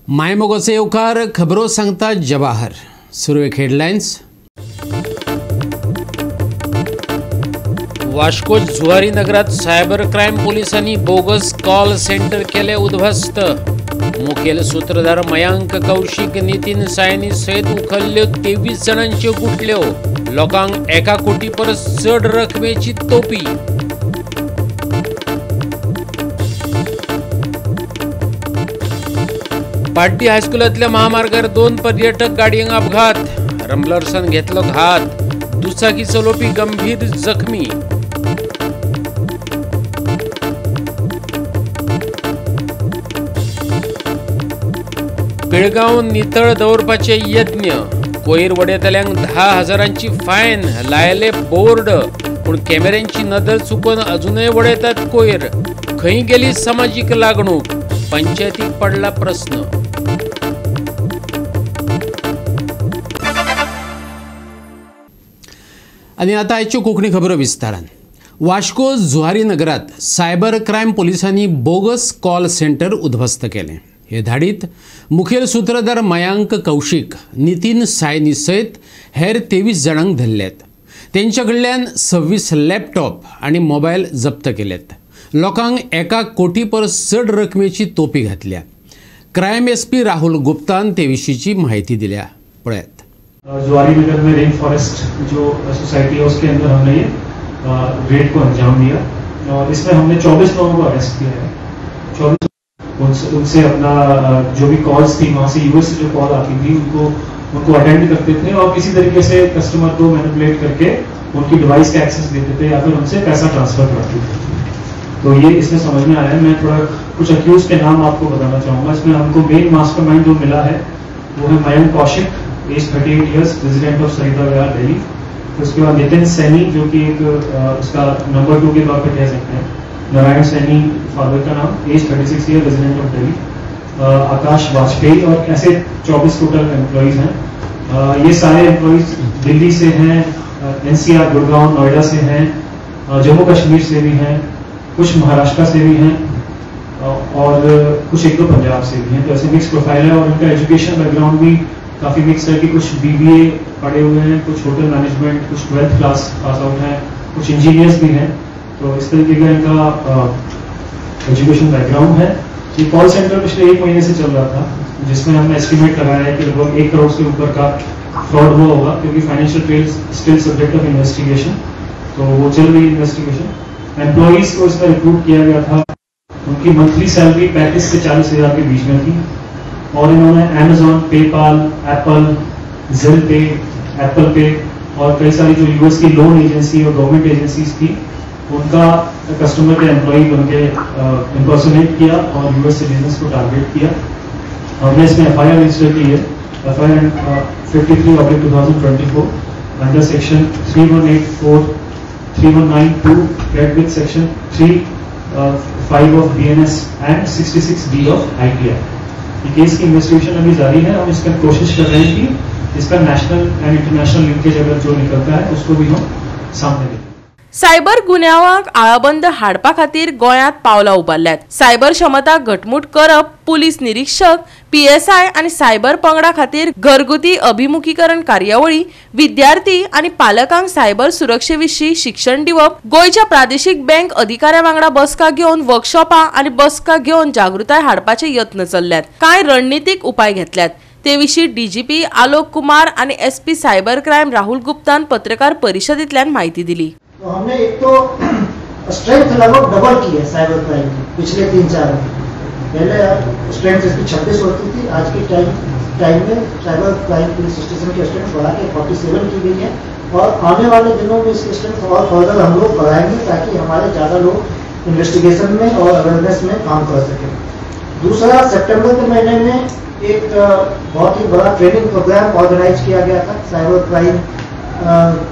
मायमोगाचो येवकार खबरो सांगता जवाहर. सुरवेक हेडलायन्स. वास्को जुवारी नगरात सायबर क्रायम पोलिसांनी बोगस कॉल सेंटर केले उद्ध्वस्त. मुखेल सूत्रधार मयांक कौशिक नितीन सायनी सयत उखल्ल्यो 23 जाणांच्यो गुटल्यो. लोकांक 1 कोटी परस चड रकमेची तोपी. पाड्डी हायस्कुलांतल्या महामार्गार 2 पर्यटक गाडयेंक अपघात. रंबलर्सान घेतलो घात. दुचाकी चलोवपी गंभीर जखमी. पिळगांव नितळ दवरपाचे यत्न. कोयर वडयतल्यांक 10,000 फायन लायले बोर्ड. पूण कॅमेऱ्यांची नदर चुकोवन अजूनय वडयतात कोयर. खंय गेली समाजीक लागणूक? पंचायतीक पडला प्रस्न. आनी आतां आयच्यो कोंकणी खबरो विस्तारान. वास्को जुवारी नगरात सायबर क्रायम पोलिसांनी बोगस कॉल सेंटर उद्ध्वस्त केलें. हे धाडीत मुखेल सूत्रधार मयांक कौशिक नितीन सायनी सयत हेर 23 जाणांक धरल्यात. तेंच्या कडल्यान 26 लॅपटॉप आनी मोबायल जप्त केल्यात. लोकांक 1 कोटी परस चड रकमेची तोपी घातल्या. क्रायम एसपी राहुल गुप्तान ते विशींची माहिती दिल्या. पळयात. जुआरी नगर में रेन फॉरेस्ट जो सोसाइटी है उसके अंदर हमने ये रेड को अंजाम दिया और इसमें हमने 24 लोगों को अरेस्ट किया है. 24 उनसे अपना जो भी कॉल्स थी वहाँ से यूएस से जो कॉल आती थी उनको अटेंड करते थे और किसी तरीके से कस्टमर को मैनिपुलेट करके उनकी डिवाइस का एक्सेस देते थे या फिर उनसे पैसा ट्रांसफर करते थे. तो ये इसमें समझ में आया है. मैं थोड़ा कुछ अक्यूज के नाम आपको बताना चाहूँगा. इसमें हमको मेन मास्टरमाइंड जो मिला है वो है Mayank Kaushik, age 38 years, resident of Sarita Vihar, Delhi. उसके बाद नितिन सैनी जो कि एक उसका नंबर 2 के तौर पे कह सकते हैं. नारायण सैनी फादर का नाम, age 36 year, resident of Delhi. Akash Vajpayee और ऐसे 24 टोटल एम्प्लॉयज़ हैं. ये सारे एम्प्लॉयज़ दिल्ली से हैं, एनसीआर, गुड़गांव, नोएडा से हैं, जम्मू कश्मीर से भी हैं, कुछ महाराष्ट्र से भी हैं और कुछ 1-2 पंजाब से भी हैं. तो ऐसे मिक्स प्रोफाइल है और इनका एजुकेशन बैकग्राउंड भी काफ़ी मिक्स है कि कुछ बीबीए पढ़े हुए हैं, कुछ होटल मैनेजमेंट, कुछ 12th class pass out हैं, कुछ इंजीनियर्स भी हैं. तो इस तरीके का इनका एजुकेशन बैकग्राउंड है. ये कॉल सेंटर पिछले 1 महीने से चल रहा था जिसमें हमने एस्टिमेट लगाया है कि लगभग 1 करोड़ से ऊपर का फ्रॉड हुआ होगा, क्योंकि financial trail still subject of investigation, तो वो चल रही इन्वेस्टिगेशन. एम्प्लॉयज़ को इसमें रिक्रूट किया गया था. उनकी मंथली सैलरी 35 से 40 हज़ार के बीच में थी और इन्होंने Amazon, PayPal, Apple, Zelle Pay, Apple Pay और कई सारी जो यूएस की लोन एजेंसी और गवर्नमेंट एजेंसीज थी उनका कस्टमर के एम्प्लॉई बन के इम्पर्सोनेट किया और यूएस सिटीजन्स को टारगेट किया. हमने इसमें एफआईआर रजिस्टर की है, FIR 53/2024 under section 3184 3192 read with section 3(5) of BNS and 66D of IT Act. ये केस की investigation अभी जारी है और इसका कोशिश कर रहे हैं कि इसका नेशनल एंड इंटरनेशनल लिंकेज अगर जो निकलता है उसको भी हम सामने दें. सायबर गुन्यांवांक आळाबंद हाडपा खातीर गोंयांत पावलां उबारल्यात. सायबर क्षमता घटमूट करप, पुलीस निरीक्षक, पीएसआय आनी सायबर पंगडा खातीर घरगुती अभिमुखीकरण कार्यावळी, विद्यार्थी आनी पालकांक सायबर सुरक्षे विशीं शिक्षण दिवप, गोंयच्या प्रादेशीक बँक अधिकाऱ्यां वांगडा बसका घेवन वर्कशॉपां आनी बसका घेवन जागृताय हाडपाचे यत्न चल्ल्यात. कांय रणनितीक उपाय घेतल्यात. ते विशीं डीजीपी आलोक कुमार आनी एसपी सायबर क्रायम राहुल गुप्तान पत्रकार परिशदेंतल्यान म्हायती दिली. तो हमने एक तो स्ट्रेंथ लगभग डबल की है साइबर क्राइम की पिछले 3-4 महीने. पहले स्ट्रेंथ इसकी 26 होती थी, आज के टाइम में साइबर क्राइम पुलिस स्टेशन की स्ट्रेंथ बढ़ा के 47 की गई है और आने वाले दिनों में इसकी स्ट्रेंथ और फर्दर हम लोग बढ़ाएंगे ताकि हमारे ज़्यादा लोग इन्वेस्टिगेशन में और अवेयरनेस में काम कर सकें. दूसरा, सितंबर के महीने में एक बहुत ही बड़ा ट्रेनिंग प्रोग्राम ऑर्गेनाइज किया गया था साइबर क्राइम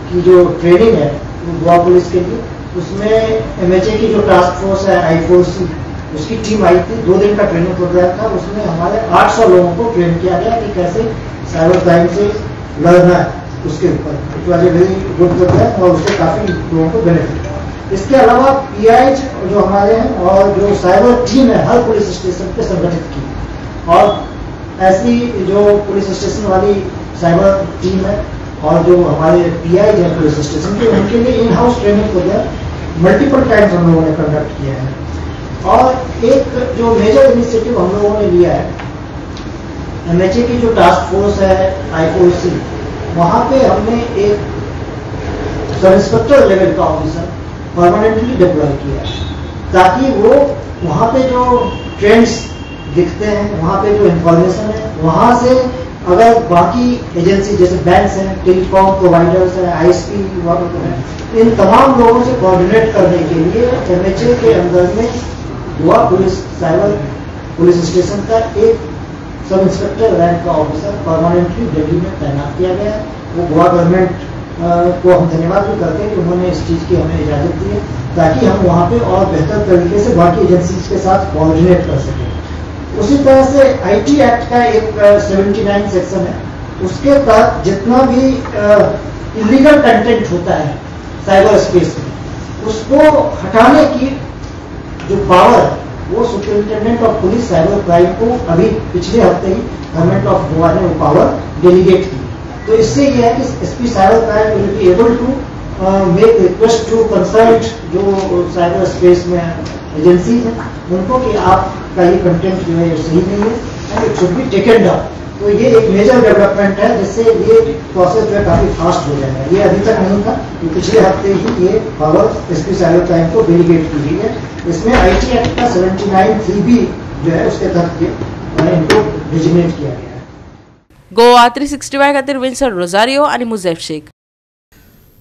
की जो ट्रेनिंग है गोवा पुलिस के लिए. उसमें एमएचए की जो टास्क फोर्स है I4C उसकी टीम आई थी. 2 दिन का ट्रेनिंग प्रोग्राम था. उसमें हमारे 800 लोगों को ट्रेन किया गया कि कैसे साइबर क्राइम से लड़ना है उसके ऊपर. It was a very good program और उससे काफ़ी लोगों को बेनिफिट. इसके अलावा पीआई जो हमारे हैं और जो साइबर टीम है हर पुलिस स्टेशन पे संगठित की और ऐसी जो पुलिस स्टेशन वाली साइबर टीम है और जो हमारे पीआई हैं पुलिस स्टेशन के, उनके लिए in house training programme multiple times हम लोगों ने कंडक्ट किया है। और एक जो मेजर इनिशिएटिव हम लोगों ने लिया है, एमएचए की जो टास्क फोर्स है आईओसी, वहाँ पे हमने एक सब इंस्पेक्टर लेवल का ऑफिसर परमानेंटली डिप्लॉय किया है, ताकि वो वहाँ पे जो ट्रेंड्स दिखते हैं, वहाँ पे जो इंफॉर्मेशन है, वहाँ से अगर बाकी एजेंसी जैसे बैंक्स हैं, टेलीकॉम प्रोवाइडर्स हैं, आईएसपी हैं, इन तमाम लोगों से कोऑर्डिनेट करने के लिए एमएचए के अंदर में Goa police cyber police station का एक सब इंस्पेक्टर रैंक का ऑफिसर परमानेंटली दिल्ली में तैनात किया गया है। वो गोवा गवर्नमेंट को हम धन्यवाद भी करते हैं कि उन्होंने इस चीज़ की हमें इजाज़त दी है, ताकि हम वहाँ पे और बेहतर तरीके से बाकी एजेंसीज के साथ कोऑर्डिनेट कर सकें। उसी तरह से IT act का एक 79 सेक्शन है, उसके तहत जितना भी इलीगल कंटेंट होता है साइबर स्पेस में, उसको हटाने की जो पावर है वो superintendent of police cyber crime को अभी पिछले हफ्ते ही गवर्नमेंट ऑफ गोवा ने वो पावर डेलीगेट की। तो इससे यह है कि SP cyber crime will be able to make request to consult जो साइबर स्पेस में एजेंसी है उनको कि आपका ये कंटेंट जो है ये सही नहीं है and it should be taken down. तो ये एक मेजर डेवलपमेंट है जिससे ये प्रोसेस जो है काफ़ी फास्ट हो जाएगा। ये अभी तक नहीं था, ये पिछले हफ्ते ही ये पावर एसपी साइबर क्राइम को डेलीगेट की गई है। इसमें IT act का 79(3B) जो है उसके तहत इनको डिजिग्नेट किया गया है। गोवा 365 खातीर विन्सन रोजारियो आनी मुजेफ शेख।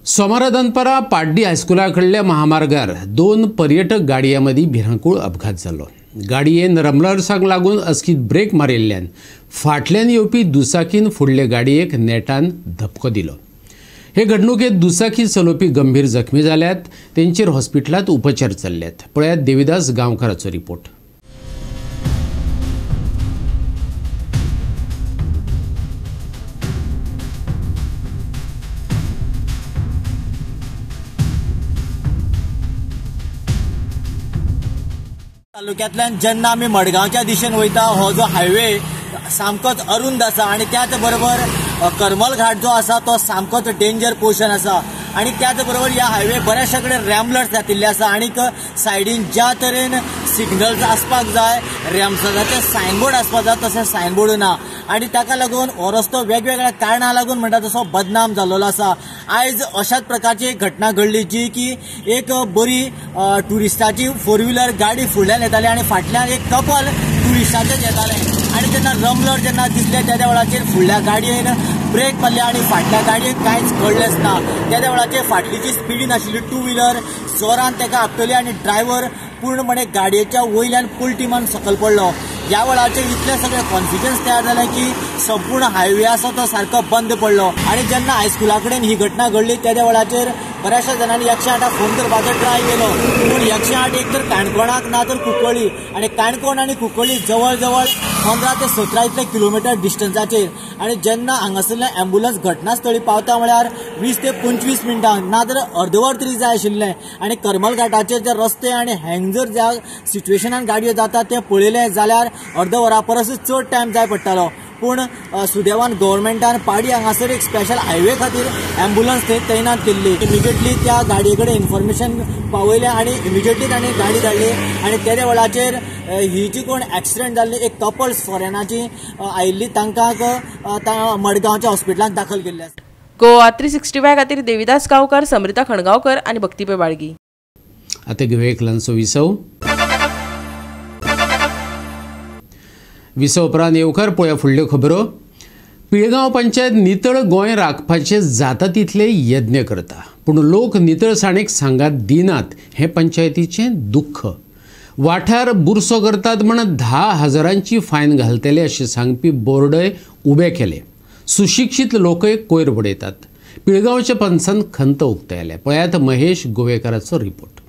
सोमारा दनपारा पाड्डी हायस्कुला कडल्या महामार्गार दोन पर्यटक गाडयां मदीं भिरांकूळ अपघात जालो। गाडयेन रमलर्साक लागून अचकीत ब्रेक मारिल्ल्यान फाटल्यान येवपी दुचाकीन फुडले गाडयेक नेटान धपको दिलो। हे घडणुकेंत दुचाकी चलोवपी गंभीर जखमी जाल्यात, तेंचेर हॉस्पिटलांत उपचार चल्ल्यात। पळयात देविदास गांवकाराचो रिपोर्ट। तालुक्यांतल्यान जेन्ना आमी मडगांवच्या दिशेन वयता हो जो हायवे सामकोच अरुंद आसा आनी त्याच बरोबर करमल घाट जो आसा तो सामकोच डेंजर पोर्शन आसा आनी त्याच बरोबर ह्या हायवे बऱ्याचशा कडेन रॅमलर्स घातिल्ले आसा आनी सायडीन ज्या तरेन सिग्नल्स आसपाक जाय, रॅम्सराचे सायनबोर्ड आसपाक जाय तशें सायनबोर्ड ना आनी ताका लागून हो रस्तो वेगवेगळ्या कारणां लागून म्हणटा तसो बदनाम जाल्लो आसा। आयज अशाच प्रकारची एक घटना घडली जी की एक बरी ट्युरिस्टाची फोर व्हिलर गाडी फुडल्यान येताली आनी फाटल्यान एक कपल ट्युरिस्टाचेच येतालें आनी जेन्ना रमलर जेन्ना दिसले त्या वेळाचेर फुडल्या गाडयेन ब्रेक मारले आनी फाटल्या गाडयेक कांयच कळ्ळेंच ना। त्या वेळाचेर फाटली जी स्पिडीन आशिल्ली टू व्हिलर जोरान ताका आपटली आनी ड्रायव्हर पूर्णपणे गाडयेच्या वयल्यान पुलटी मारून सकयल पडलो। ह्या वेळाचेर इतलें सगळें कॉन्फिडन्स तयार जालें की संपूर्ण हायवे आसा तो सारको बंद पडलो आनी जेन्ना हायस्कुला कडेन ही घटना घडली त्या वेळाचेर बऱ्याचशा जाणांनी 108 फोन करपाचो ट्राय केलो, पूण 108 एक तर काणकोणाक ना तर कुंकळ्ळी आनी काणकोण आनी कुंकळ्ळी जवळ जवळ 15 ते 17 इतले किलोमिटर डिस्टन्साचेर आनी जेन्ना हांगासरल्यान एम्बुलन्स घटनास्थळी पावता म्हळ्यार 20 ते 25 मिनटां ना तर अर्दवर तरी जाय आशिल्लें आनी करमल घाटाचेर जे रस्ते आनी हँग जर ज्या सिच्युएशनान गाडयो जाता तें पळयलें जाल्यार अर्द वरा परस चड टायम जाय पडटालो। पूण सुदैवान गव्हर्मेंटान पाडी हांगासर एक स्पेशल हायवे खातीर एम्बुलन्स थंय तैनात केल्ली। इमिजिएटली त्या गाडये कडेन इन्फॉर्मेशन पावयलें आनी इमिजिएटली तांणी गाडी धाडली आनी तेद्या वेळाचेर ही जी कोण एक्सिडंट जाल्ली एक कपल्स फॉरेनाची आयिल्ली तांकां मडगांवच्या हॉस्पिटलांत दाखल केल्ले आसा। गोवा 365 खातीर देविदास गांवकर, समृता खणगांवकर आनी भक्ती बाळगी। आतां घेवया एक ल्हानसो विसव। विसव उपरांत येवकार पळोवया फुडल्यो खबरो। पिळगांव पंचायत नितळ गोंय राखपाचे जाता तितले यत्न करता, पूण लोक नितळसाणेक सांगात दिनात हें पंचायतीचें दुख्ख। वाठार बुरसो करतात म्हण 10,000 फायन घालतले अशें सांगपी बोर्डय उबे केले। सुशिक्षीत लोकय कोयर उडयतात। पिळगांवच्या पंचान खंत उक्तायल्या। पळयात महेश गोवेकाराचो रिपोर्ट।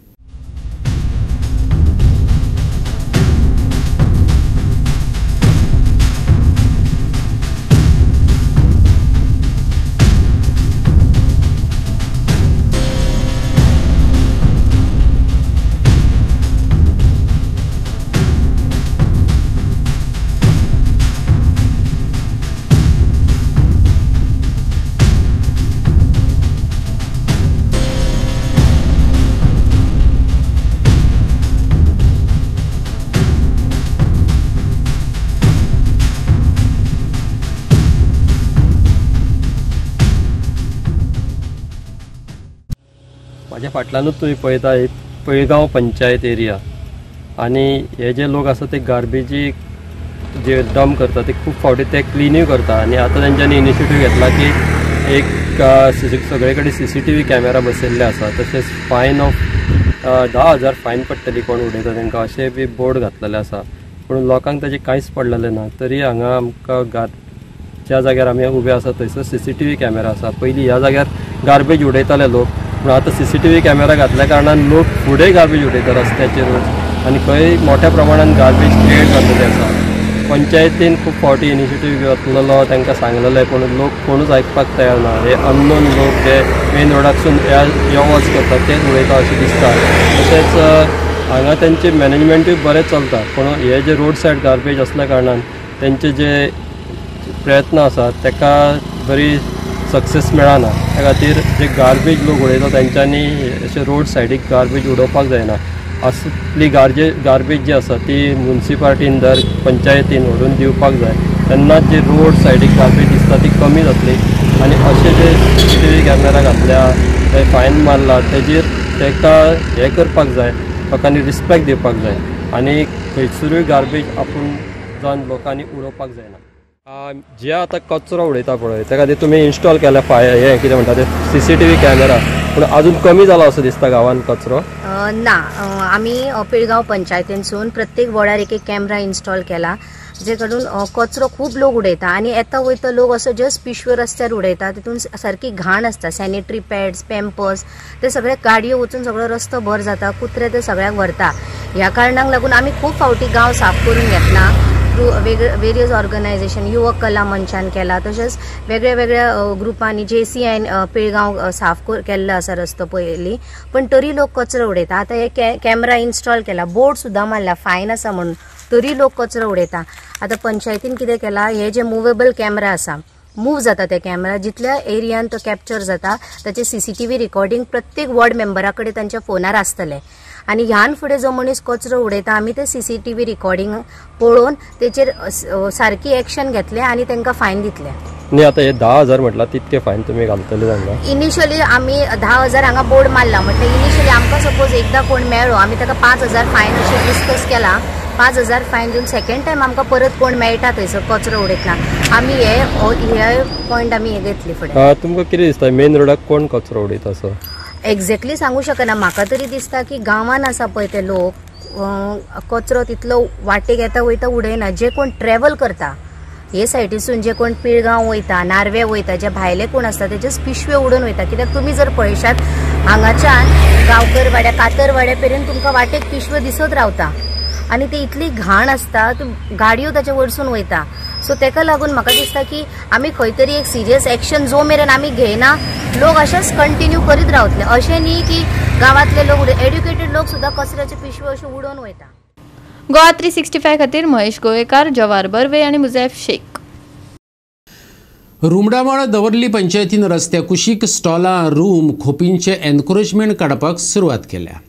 म्हाज्या फाटल्यानूच तुमी पळयता ही पिळगांव पंचायत एरिया आनी हे जे लोक आसा ते गार्बेजी जे डंप करता ते खूब फावटी ते क्लिनूय करता आनी आतां तेंच्यांनी इनिशिएटीव घेतला की एक सगळे कडेन CCTV camera बसयल्ले आसा, तशेंच फायन ऑफ 10,000 फायन पडटली कोण उडयता तांकां अशें बी बोर्ड घातलेले आसा. पूण लोकांक ताजें कांयच पडलेलें ना. तरी हांगा आमकां ज्या जाग्यार आमी उबे आसा थंयसर CCTV camera आसा. पयलीं ह्या जाग्यार गार्बेज उडयताले लोक, पूण आतां CCTV camera घातल्या कारणान लोक फुडें गार्बेज उडयता रस्त्याचेरूच आनी खंय मोठ्या प्रमाणान गार्बेज क्रिएट जाल्लेली आसा. पंचायतीन खूब फावटी इनिशिएटीव घेतलेलो, तांकां सांगलेलें, पूण लोक कोणूच आयकपाक तयार ना. हे अननोन लोक जे मेन रोडाकसून यो वच करतात तेच उडयता अशें दिसता. तशेंच हांगा तेंचें मॅनेजमेंटूय बरें चलता, पूण हे जे रोड सायड गार्बेज आसल्या कारणान तेंचे जे प्रयत्न आसा ताका बरी सक्सेस मेळना. त्या खातीर जे गार्बेज लोक उडयता तेंच्यांनी अशें रोड सायडीक गार्बेज उडोवपाक जायना. असली गार्बेज जी आसा ती मुन्सिपालिटीन दर पंचायतीन व्हरून दिवपाक जाय, तेन्ना जे रोड सायडीक गार्बेज दिसता ती कमी जातली. आनी अशे जे CCTV camera घातल्या ते फायन मारला तेजेर ताका हें करपाक जाय, लोकांनी रिस्पेक्ट दिवपाक जाय आनी खंयसरूय गार्बेज आपूण जावन लोकांनी उडोवपाक जायना. जे आतां कचरो उडयता पळय त्या खातीर तुमी इन्स्टॉल केल्या फाय हें कितें म्हणटा ते CCTV camera, पूण अजून कमी जाला असो दिसता गांवांत कचरो ना. आमी पिळगांव पंचायतीनसून प्रत्येक वॉर्डार एक एक कॅमेरा इन्स्टॉल केला, जे कडून कचरो खूब लोक उडयता आनी येता वयता लोक असो जस्ट पिशव्यो रस्त्यार उडयता, तितून सारकी घाण आसता. सॅनिटरी पॅड्स, पॅम्पर्स ते सगळे गाडयो वचून सगळो रस्तो भर जाता, कुत्रे ते सगळ्याक व्हरता. ह्या कारणाक लागून आमी खूब फावटी गांव साफ करून घेतला थ्रू वेरियस ऑर्गनायझेशन, युवक कला मंचान केला, तशेंच वेगळ्या वेगळ्या ग्रुपांनी JCI Pilgaon साफ केल्लो आसा रस्तो पयलीं, पण तरी लोक कचरो उडयता. आतां हे कॅमेरा इन्स्टॉल केला, बोर्ड सुद्दां मारला फायन आसा म्हणून, तरी लोक कचरो उडयता. आतां पंचायतीन कितें केलां, हे जे मुवेबल कॅमेरा आसा, मूव जाता ते कॅमेरा, जितल्या एरियान तो कॅप्चर जाता ताचे CCTV recording प्रत्येक वॉर्ड मेंबरा कडेन तांच्या फोनार आसतलें आनी ह्यान फुडें जो मनीस कचरो उडयता आमी ते CCTV recording पळोवन तेचेर सारकी एक्शन घेतले आनी तांकां फायन दितले. न्ही आतां हे 10,000 म्हटल्यार तितके फायन तुमी घालतले तांकां? इनिशियली आमी 10,000 हांगा बोर्ड मारला, म्हटल्यार इनिशियली आमकां सपोज एकदां कोण मेळ्ळो आमी ताका 5,000 फायन अशें डिस्कस केला. 5,000 फायन दिवन सेकंड टायम आमकां परत कोण मेळटा थंयसर कचरो उडयतना आमी हे पॉयंट आमी हे घेतली फुडें. तुमकां कितें दिसता मेन रोडाक कोण कचरो उडयता असो? एक्झॅक्टली सांगू शकना, म्हाका तरी दिसता की गांवान आसा पळय ते लोक कचरो तितलो वाटेक येता वयता उडयना. जे कोण ट्रॅवल करता हे सायडीसून, जे कोण पिळगांव वयता, नार्वे वयता, जे भायले कोण आसता तेजे पिशव्यो उडोवन वयता. कित्याक तुमी जर पळयशात हांगाच्यान गांवकरवाड्या कातरवाड्या मेरेन तुमकां वाटेक पिशव्यो दिसत रावता आनी ते इतली घाण आसता गाडयो ताचे वरसून वयता. सो तेका लागून म्हाका दिसता की आमी खंय तरी एक सिरियस एक्शन जो मेरेन आमी घेयना लोक अशेंच कंटिन्यू करीत रावतले. अशें न्ही की गांवांतले लोक एड्युकेटेड लोक सुद्दां कचऱ्याच्यो पिशव्यो अश्यो उडोवन वयता. गोवा 365 खातीर महेश गोवेकार, जवाहर बर्वे आनी मुजैफ शेख. रुमडामळ दवर्ली पंचायतीन रस्त्या कुशीक स्टॉलां, रूम, खोपींचे एनक्रोचमेंट काडपाक सुरवात केल्या.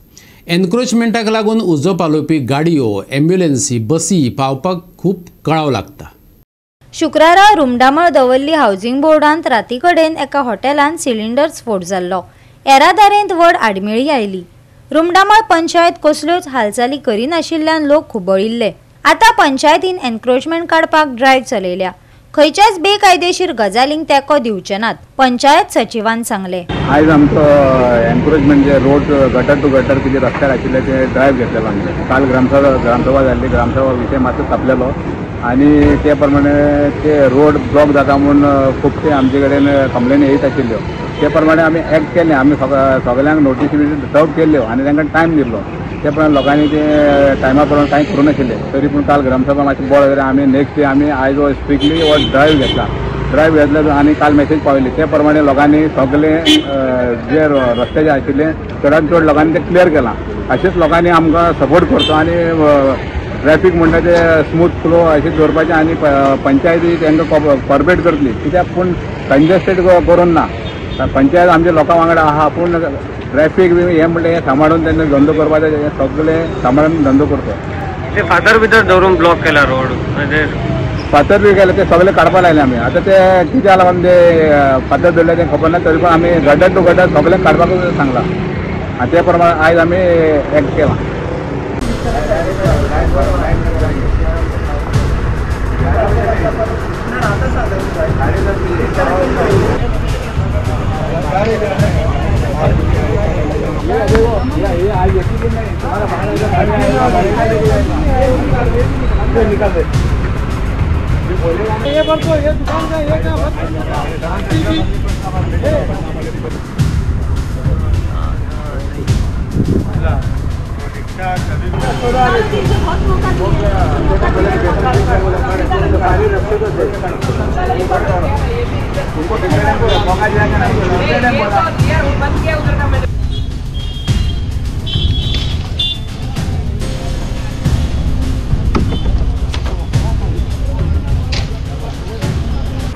एनक्रोचमेंटाक लागून उजो पालोवपी गाडयो, एम्ब्युलन्सी, बसी पावपाक खूब कळाव लागता. शुक्रारा रुमडामळ दवर्ली हावजिंग बोर्डांत राती कडेन एका हॉटेलांत सिलिंडर स्फोट जाल्लो. येरादारेंत व्हड आडमेळी आयली. रुमडामळ पंचायत कसल्योच हालचाली करिनाशिल्ल्यान लोक खुबळिल्ले. आतां पंचायतीन एनक्रोचमेंट काडपाक ड्रायव्ह चलयल्या. खंयच्याच बेकायदेशीर गजालींक तेंको दिवचे नात, पंचायत सचिवान सांगले. आयज आमचो एनक्रोचमेंट जे रोड गटर टू गटर कितें रस्त्यार आशिल्ले ते ड्रायव्ह घेतलेलो आमी. काल ग्रामसभा जाल्ली, ग्रामसभा विशय मातसो तापलेलो आनी ते प्रमाणे ते रोड ब्लॉक जाता म्हूण खुबशे आमचे कडेन कंप्लेन येयत आशिल्ल्यो. ते प्रमाणे आमी एक्ट केलें, आमी सगळ्यांक नोटीस बी सर्व केल्ल्यो आनी तांकां टायम दिल्लो. ते प्रमाणे लोकांनी ते टायमा प्रमाणे कांय करूं नाशिल्लें. तरी पूण काल ग्रामसभा मातशी बोळ जाली. आमी नेक्स्ट डे आमी आयज हो स्ट्रिक्टली हो ड्रायव्ह घेतला. ड्रायव्ह घेतला आनी काल मॅसेज पावयली. ते प्रमाणे लोकांनी सगळे जे रस्ते जे आशिल्ले चडान चड लोकांनी ते क्लियर केलां. अशेंच लोकांनी आमकां सपोर्ट करचो आनी ट्रॅफिक म्हणटा ते स्मूथ फ्लो अशें दवरपाचें आनी पंचायती तांकां कॉर्पोरेट करतली. कित्याक पूण कंजेस्टेड करून ना, पंचायत आमच्या लोकां वांगडा आहा, पूण ट्रॅफिक बी हें म्हणल्यार हें सांबाळून तेन्ना धंदो करपाचें, हें सगळें सांबाळून धंदो करचो. ते फातर भितर दवरून ब्लॉक केला रोड, फातर बी केले ते सगळे काडपाक लायले आमी. आतां ते कितें जालां ते फातर दवरले तें खबर ना, तरी पण आमी गटर टू गटर सगळें काडपाक सांगलां. आनी ते प्रमाणे आयज आमी एक्ट केला.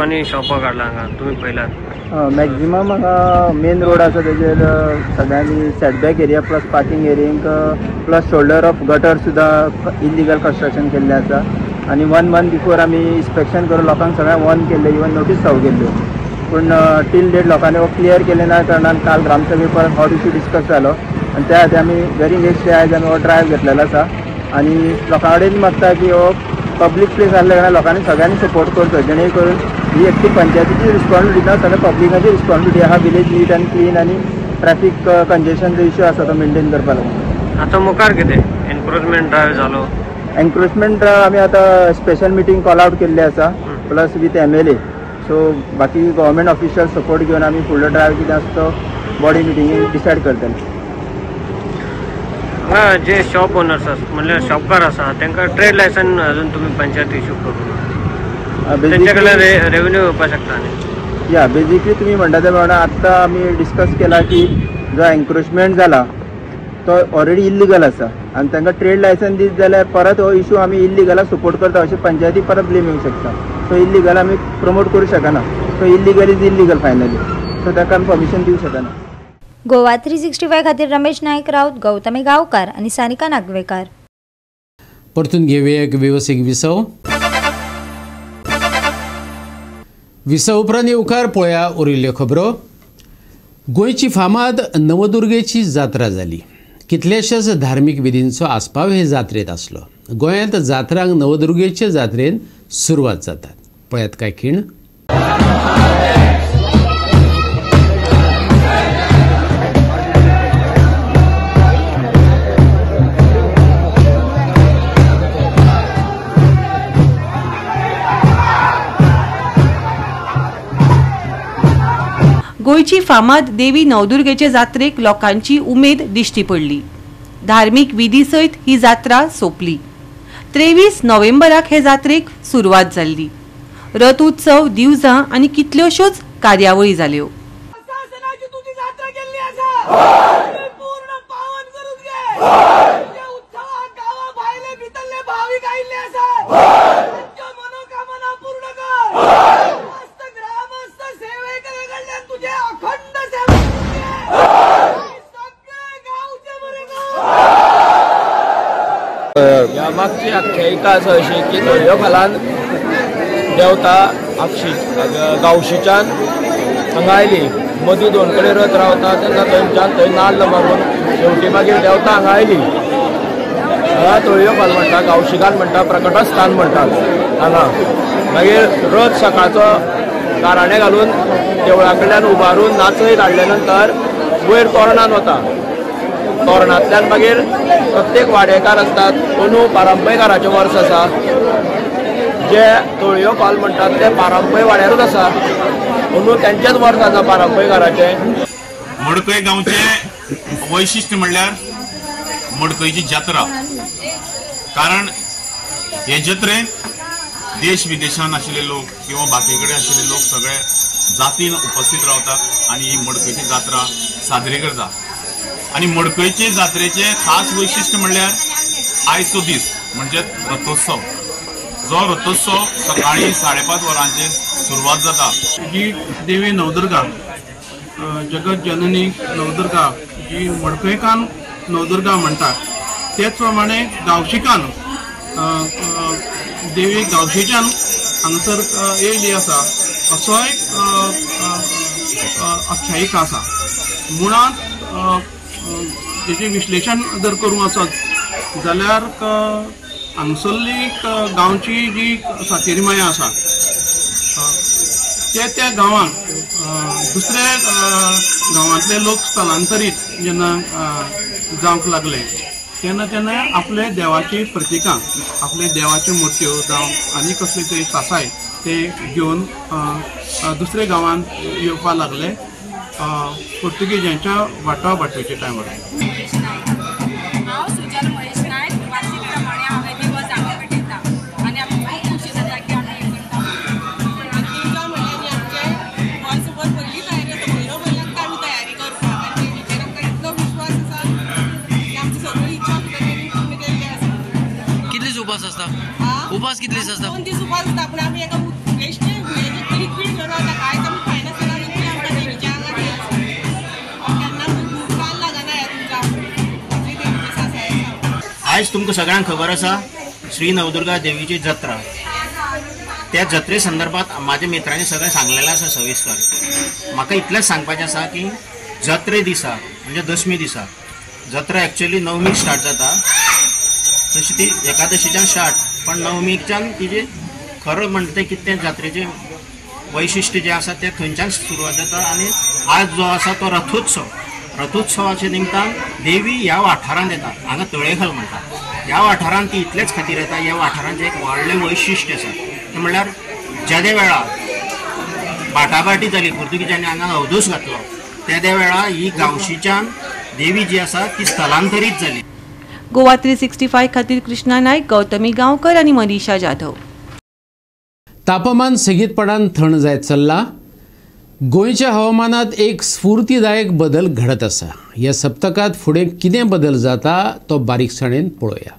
आनी शॉपां काडला हांगा तुमी पळयलात. मॅक्झिमम हांगा मेन रोड आसा तेजेर सगळ्यांनी सेटबॅक एरिया प्लस पार्किंग एरियेक प्लस शोल्डर ऑफ गटर सुद्दां इल्लिगल कन्स्ट्रक्शन केल्लें आसा. आनी 1 मंथ बिफोर आमी इन्स्पेक्शन करून लोकांक सगळ्यांक वॉर्न केल्लें, इवन नोटीस सर्व केल्ल्यो, पूण टील डेट लोकांनी हो क्लियर केलें ना कारणान काल ग्रामसभे परत हो इशू डिस्कस जालो आनी त्या खातीर आमी व्हेरी नेक्स्ट डे आयज आमी हो ड्रायव्ह घेतलेलो आसा. आनी लोकां कडेन मागता की हो पब्लीक प्लेस आसल्या कारणान लोकांनी सगळ्यांनी सपोर्ट करचो, जेणे करून ही एकटी पंचायतीची रिस्पॉन्सिबिलिटी ना, सगळ्या पब्लिकाची रिस्पॉन्सिबिलिटी आहा विलेज नीट आनी क्लीन आनी ट्रॅफिक कंजेशन जो इशू आसा तो मेंटेन करपा लागून. आतां मुखार कितें एनक्रोचमेंट ड्रायव्ह जालो? एनक्रोचमेंट ड्रायव्ह आमी आतां स्पेशल मिटींग कॉल आवट केल्ली आसा प्लस विथ MLA, सो बाकी गव्हर्मेंट ऑफिशियल सपोर्ट घेवन आमी फुडलो ड्रायव्ह कितें आसा तो बॉडी मिटिंगेक डिसायड करतले. हांगा जे शॉप ओनर्स आसा म्हणल्यार शॉपकार आसा तांकां ट्रेड लायसन अजून तुमी पंचायत इशू करूं ना, तेंच्या कडल्यान रेवेन्यू येवपाक शकता न्ही? या बेजिकली तुमी म्हणटा ते प्रमाणे आत्तां आमी डिस्कस केला की जो एन्क्रोचमेंट जाला तो ऑलरेडी इल्लिगल आसा आनी तांकां ट्रेड लायसन दीत जाल्यार परत हो इशू आमी इल्लिगलाक सपोर्ट करता अशें पंचायती परत ब्लेम येवंक शकता. सो इल्लिगल आमी प्रमोट करूं शकना, so illegal is illegal finally, so ताका आमी परमिशन दिवंक शकना. गोवा 365 खातीर रमेश नायक राऊत, गौतमी गांवकार आनी सानिका नागवेकार. परतून घेवया एक वेवसीक विसव. विसव उपरांत येवकार पळया उरिल्ल्यो खबरो. गोंयची फामाद नवदुर्गेची जात्रा जाली. कितल्याशाच धार्मीक विधींचो आस्पाव हे जात्रेंत आसलो. गोंयांत जात्रांक नवदुर्गेचे जात्रेन सुरवात जातात. पळयात काय खीण. गोंयची फामाद देवी नवदुर्गेचे जात्रेक लोकांची उमेद दिश्टी पडली. धार्मीक विधी सयत ही जात्रा सोंपली. 23 नोव्हेंबराक हे जात्रेक सुरवात जाल्ली. रथ उत्सव, दिवजां आनी कितल्योश्योच कार्यावळी जाल्यो. ह्या मागची आख्यायिका आसा अशी की तळयो खालान देवता आगशी गांवशीच्यान हांगा आयली, मदीं दोन कडेन रथ रावता तेन्ना थंयच्यान थंय नाल्ल मारून शेवटी मागीर देवता हांगा आयली. हांगा तळयो खाल म्हणटा, गांवशीघाट म्हणटा, प्रकटस्थान म्हणटात हांगा. मागीर रथ सकाळचो गाराणें घालून देवळा कडल्यान उबारून नाचयत हाडले नंतर वयर तोरणान वता. तोरणांतल्यान मागीर प्रत्येक वाडेकार आसतात, अंदू पारंपयकाराचें वर्स आसा, जे तळयो पाल म्हणटात ते पारंपय वाड्यारूच आसा, अंदू तेंचेच वर्स आसा पारंपयकाराचें. मडकय गांवचें वैशिश्ट म्हणल्यार मडकयची जात्रा, कारण हे जत्रेंत देश विदेशांत आशिल्ले लोक किंवा बाकी कडेन आशिल्ले लोक सगळे जातीन उपस्थित रावतात आनी ही मडकयची जात्रा साजरी करतात. आनी मडकयचे जात्रेचे खास वैशिश्ट म्हणल्यार आयचो दीस म्हणजे रथोत्सव, जो रथोत्सव सकाळी 5:30 वरांचेर सुरवात जाता. ही देवी नवदुर्गा, जगत जननी नवदुर्गा जी मडकयकान नवदुर्गा म्हणटात, तेच प्रमाणे गांवशिकान देवी गांवशीच्यान हांगासर येयल्ली आसा असोय आख्यायिका आसा. मुळांत तेजें विश्लेशण जर करूंक वचत जाल्यार हांगसरली गांवची जी सातेरी माया आसा ते त्या गांवांत दुसऱ्या गांवांतले लोक स्थलांतरीत जेन्ना जावंक लागले तेन्ना तेन्ना आपले देवाची प्रतिकां, आपले देवाच्यो मुर्त्यो जावं आनी कसले तरी सासाय ते घेवन दुसऱ्या गांवांत येवपाक लागले पुर्तुगेजांच्या वाटावाटीच्या टायमार. हांव सुजल महेश नायक. वार्षिक प्रमाणे हांव हे दिवस हांगा पेटयता आनी आमकां खूब खुशी जाता की आमी हें करता. दुर्गा म्हणल्यार आमचें वर्सभर पयली तयारी आसा, म्हयनो भर लागता आमी तयारी करपाक आनी देवीचेर आमकां इतलो विश्वास आसा की आमची सगळी इच्छा सुद्दां तेणी पूर्ण केल्ली आसा. कितले दीस उपास आसता? उपास कितले दीस आसता? 2 दीस उपास आसता, पूण आमी एका बेश्टे लिक्वीड घेवन वता, कांयच आमी खायनासतना इतलें आमकां देवीच्या आंगार हें आसा. केन्ना काल लागना ह्या तुमकां इतली देवीची सासाय आसा. आयज तुमकां सगळ्यांक खबर आसा श्री नवदुर्गा देवीची जत्रा. त्या जत्रे संदर्भात माझ्या मित्रांनी सगळें सांगलेलें आसा सविस्तर. म्हाका इतलेंच सांगपाचें आसा की जत्रे दिसा म्हणजे दशमी दिसा, जत्रा एक्चुअली नवमीक स्टार्ट जाता, तशी ती एकादशीच्यान स्टार्ट, पण नवमीकच्यान तिजे खरें म्हणटा तें कितें जात्रेचें वैशिश्ट्य जें आसा तें थंयच्यान सुरवात जाता. आनी आज जो आसा तो रथोत्सव, रथोत्सवाच्या निमतान देवी ह्या वाठारांत येता, हांगा तळेखल म्हणटा. ह्या वाठारांत ती इतलेच खातीर येता, ह्या वाठारांत एक व्हडलें वैशिश्ट्य आसा तें म्हणल्यार जेदे वेळा बाटाबाटी जाली, पुर्तुगेजांनी हांगा अवदोस घातलो, तेदे वेळा ही गांवशीच्यान देवी जी आसा ती स्थलांतरीत जाली. गोवा 365 खातीर कृष्णा नायक, गौतमी गांवकर आनी मनीषा जाधव. तापमान सेगीतपणान थंड जायत चल्ला. गोंयच्या हवामानात एक स्फूर्तीदायक बदल घडत आसा. ह्या सप्तकांत फुडें कितें बदल जाता तो बारीकसाणेन पळोवया.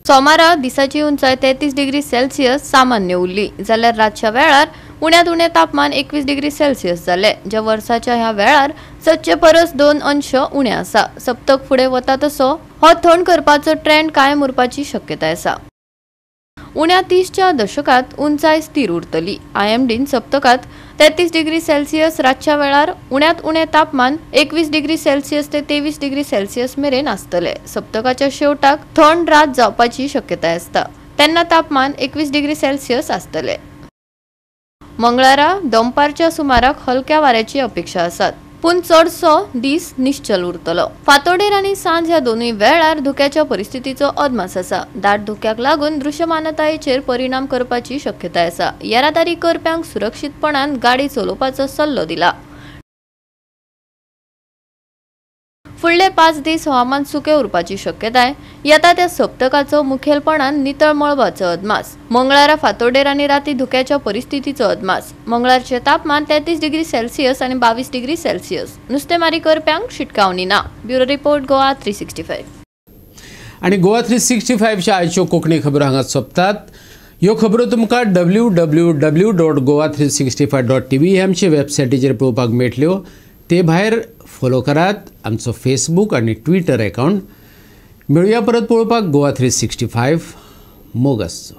सोमारा दिसाची उंचाय 33 डिग्री सेल्सियस सामान्य उरली, जाल्यार रातच्या वेळार उण्यांत उणें तापमान 21 डिग्री सेल्सियस जालें, ज्या वर्साच्या ह्या वेळार सदचे परस 2 अंश उणें आसा. सप्तक फुडें वता तसो हो थंड करपाचो ट्रेंड कायम उरपाची शक्यताय आसा. उण्या 30च्या दशकांत उंचाय स्थिर उरतली. आयएमडीन सप्तकांत 33 डिग्री सेल्सियस रातच्या वेळार उण्यांत उणें तापमान 21 डिग्री सेल्सियस ते 23 डिग्री सेल्सियस मेरेन आसतले. सप्तकाच्या शेवटाक थंड रात जावपाची शक्यताय आसता, तेन्ना तापमान 21 डिग्री सेल्सियस आसतले. मंगळारा दनपारच्या सुमाराक हलक्या वाऱ्याची अपेक्षा आसात, पूण चडसो दीस निश्चल उरतलो. फांतोडेर आनी सांज ह्या दोनूय वेळार धुक्याच्या परिस्थितीचो अदमास आसा. दाट धुक्याक लागून दृश्यमानतायेचेर परिणाम करपाची शक्यताय आसा. येरादारी करप्यांक सुरक्षीतपणान गाडी चलोवपाचो सल्लो दिला. फुडले 5 दीस हवामान सुकें उरपाची शक्यताय. येता त्या सप्तकाचो मुखेलपणान नितळ मळबाचो अदमास. मंगळारा फांतोडेर आनी राती धुक्याच्या परिस्थितीचो अदमास. मंगळारचें तापमान 33 डिग्री सेल्सियस आनी 22 डिग्री सेल्सियस. नुस्तेमारी करप्यांक शिटकावणी ना. Bureau report, Goa 365. आनी गोवा 365च्या आयच्यो कोंकणी खबरो हांगा सोंपतात. ह्यो खबरो तुमकां www.goa365.tv हे आमचे वेबसायटीचेर पळोवपाक मेळटल्यो. ते भायर फॉलो करात आमचो फेसबूक आनी ट्विटर अकावंट. मेळुया परत पळोवपाक गोवा 365. मोग आसचो.